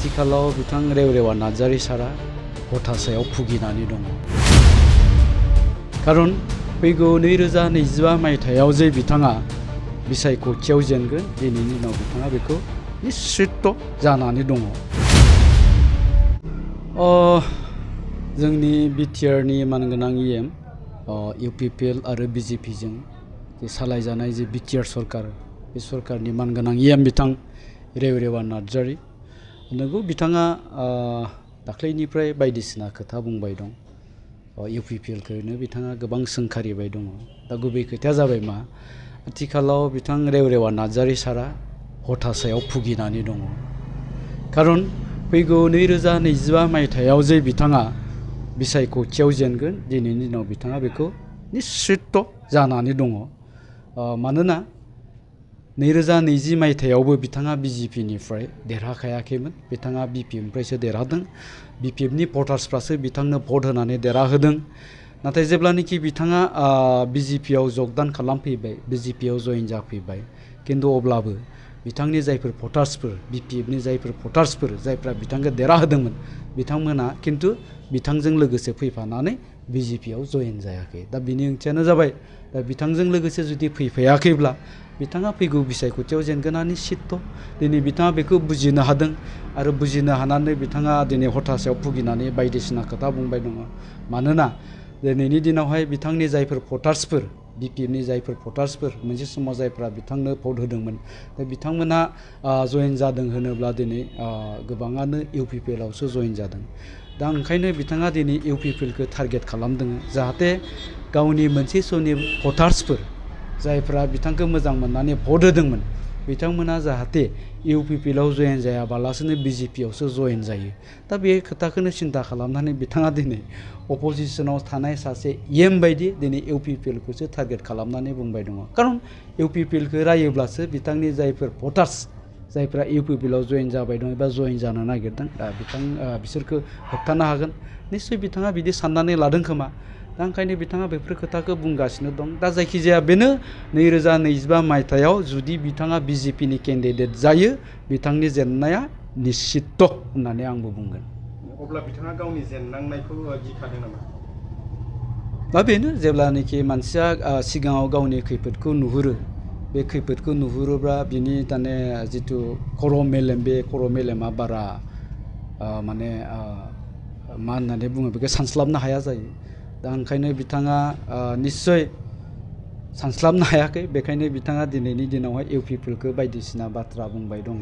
आथिखालाव बिथां रेवरेवा नार्जारी सारा हथासायाव भुगिनानै दङ। खारन फैगौ 2025 मायथाइयाव जे बिथाङा बिसायख'थियाव जेनगोन दिनैनि दिनाव बिथाङा बेखौ निश्चित जानानै दङ। जोंनि बिटिआरनि मानगोनां इएम इउपिपिएल आरो बिजेपिजों जे सालायजानाय जे बिटिआर सरकार बे सरकारनि मानगोनां इएम बिथां रेवरेवा नार्जारी नंगौ बिथाङा दाख्लैनिफ्राय बायदिसिना खोथा बुंबाय दं। इउपिपिएलखौनो बिथाङा गोबां सोंखारिबाय दङ। दा गुबै खोथाया जाबाय मा आथिखालाव बिथां रेवरेवा नार्जारी सारा हथासायाव भुगिनानै दङ। खारन फैगौ 2025 मायथाइयाव जे बिथाङा बिसायख'थियाव जेनगोन दिनैनि दिनाव बिथाङा बेखौ निश्चित जानानै दङ। मानोना 2020 मायथाइयावबो बिथाङा बिजेपिनिफ्राय देरहाखायाखैमोन। बिथाङा बिपिएफनिफ्रायसो देरहादों। बिपिएफनि भटार्सफ्रासो बिथांनो भट होनानै देरहाहोदों। नाथाय जेब्लानोखि बिथाङा बिजेपियाव जगदान खालामफैबाय, बिजेपियाव जइन जाफैबाय, किन्तु अब्लाबो बिथांनि जायफोर भटार्सफोर बिपिएफनि जायफोर भटार्सफोर जायफ्रा बिथांखौ देरहाहोदोंमोन बिथांमोना किन्तु बिथांजों लोगोसे फैफानानै बिजेपियाव जइन जायाखै। दा बिनि ओंथियानो जाबाय दा बिथांजों लोगोसे जुदि फैफायाखैब्ला बिथाङा फैगौ बिसायख'थियाव जेनगोना निश्चित। दिनै बिथाङा बेखौ बुजिनो हादों आरो बुजिनो हानानै बिथाङा दिनै हथासायाव भुगिनानै बायदिसिना खोथा बुंबाय दङ। मानोना दिनैनि दिनावहाय बिथांनि जायफोर भटार्सफोर बिपिएफनि जायफोर भटार्सफोर मोनसे समाव जायफ्रा बिथांनो भट होदोंमोन दा बिथांमोना जइन जादों होनोब्ला दिनै गोबाङानो इउपिपिएलआवसो जइन जादों। दा ओंखायनो बिथाङा दिनै इउपिपिएलखौ टारगेट खालामदों जाहाथे गावनि मोनसे समनि भटार्सफोर जायफ्रा बिथांखौ मोजां मोननानै भट होदोंमोन बिथांमोना जाहाथे इउपिपिएलआव जइन जायाबालासिनो बिजेपियावसो जइन जायो। दा बे खोथाखौनो सिन्था खालामनानै बिथाङा दिनै अपोजिसनाव थानाय सासे इएम बायदि दिनै इउपिपिएलखौसो टारगेट खालामनानै बुंबाय दङ। खारन इउपिपिएलखौ रायोब्लासो बिथांनि जायफोर भटार्स जायफ्रा इउपिपिएलआव जइन जाबाय दं एबा जइन जानो नागिरदों दा बिसोरखौ होबथानो हागोन। निश्चय बिथाङा बिदि साननानै लादों खोमा। दा ओंखायनो बिथाङा बेफोर खोथाखौ बुंगासिनो दं। दा जायखिजाया बेनो 2025 मायथाइयाव जुदि बिथाङा बिजेपिनि केन्डिडेट जायो बिथांनि जेननाया निश्चित होननानै आंबो बुंगोन। अब्ला बिथाङा गावनि जेननांनायखौ गिखादों नामा? दा बेनो जेब्लानोखि मानसिया सिगाङाव गावनि खैफोदखौ नुहुरो बे खैफोदखौ नुहुरोब्ला बिनि दाने जिथु खर' मेलेम बे खर' मेलेमा बारा माने मा होननानै बुङो बेखौ सानस्लाबनो हाया जायो। दा ओंखायनो बिथाङा निस्सय सानस्लाबनो हायाखै। बेखायनो बिथाङा दिनैनि दिनावहाय इउपिपिएलखौ बायदिसिना बाथ्रा बुंबाय दङ।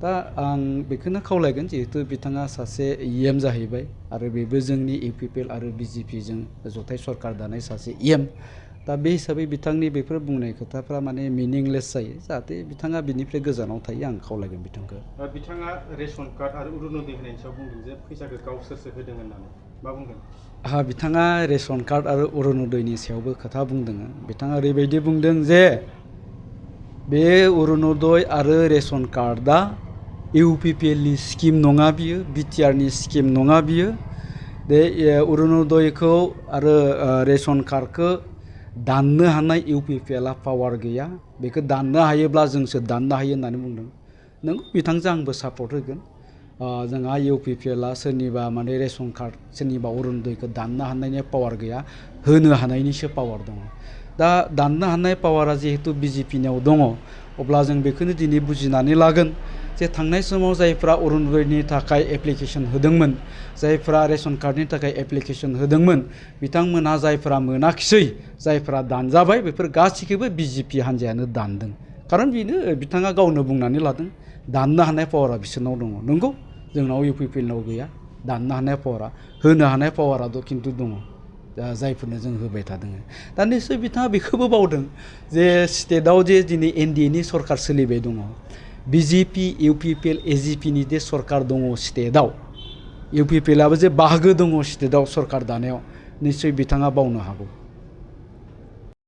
दा आं बेखौनो खावलायगोन जिहेतु बिथाङा सासे इएम जाहैबाय आरो बेबो जोंनि इउपिपिएल आरो बिजेपिजों जथाय सरकार दानाय सासे इएम। दा बे हिसाबै बिथांनि बेफोर बुंनाय खोथाफ्रा माने मिनिंलेस जायो। जाहाथे बिथाङा बिनिफ्राय गोजानाव थायो आं खावलायगोन बिथांखौ। बिथाङा रेशन कार्ड आरो अरुनदय होनायनि सायाव बुंदों जे फैसाखौ गावसोरसो होदों होननानै मा बुंगोन? बिथाङा रेशन कार्ड आरो अरुनदयनि सायावबो खोथा बुंदों। बिथाङा ओरैबायदि बुंदों जे बे अरुनदय आरो रेशन कार्डआ इउपिपिएलनि स्किम नङा बियो, बिटिआरनि स्किम नङा बियो। बे अरुनदयखौ आरो रेशन कार्डखौ दाननो हानाय इउपिपिएलआ पावार गैया। बेखौ दाननो हायोब्ला जोंसो दाननो हायो होननानै बुंदों। नोंगौ बिथांजों आंबो सापर्ट होगोन। जोंहा इउपिपिएलआ सोरनिबा माने रेशन कार्ड सोरनिबा अरुनदयखौ दाननो हानायनि पावार गैया, होनो हानायनिसो पावार दङ। दा दाननो हानाय पावारा जिहेतु बिजेपिनियाव दङ अब्ला जों बेखौनो दिनै बुजिनानै लागोन जे थांनाय समाव जायफ्रा अरुनदयनि थाखाय एप्लिकेसन होदोंमोन, जायफ्रा रेशन कार्डनि थाखाय एप्लिकेसन होदोंमोन बिथांमोनहा जायफ्रा मोनाखिसै, जायफ्रा दानजाबाय बेफोर गासैखौबो बिजेपि हान्जायानो दानदों। खारन बेनो बिथाङा गावनो बुंनानै लादों दाननो हानाय पावारा बिसोरनाव दङ। नंगौ जोंनाव इउपिपिएलनाव गैया दाननो हानाय पावारा, होनो हानाय पावाराथ' खिन्थु दङ जायफोरनो जों होबाय थादों। दा निश्चय बिथाङा बेखौबो बावदों जे स्टेटआव जे दिनै एनडिएनि सरकार सोलिबाय दङ, बिजेपि इउपिपिएल एजिपिनि जे सरकार दङ स्टेटआव, इउपिपिएलआबो जे बाहागो दङ स्टेटआव सरकार दानायाव, निश्चय बिथाङा बावनो हागौ।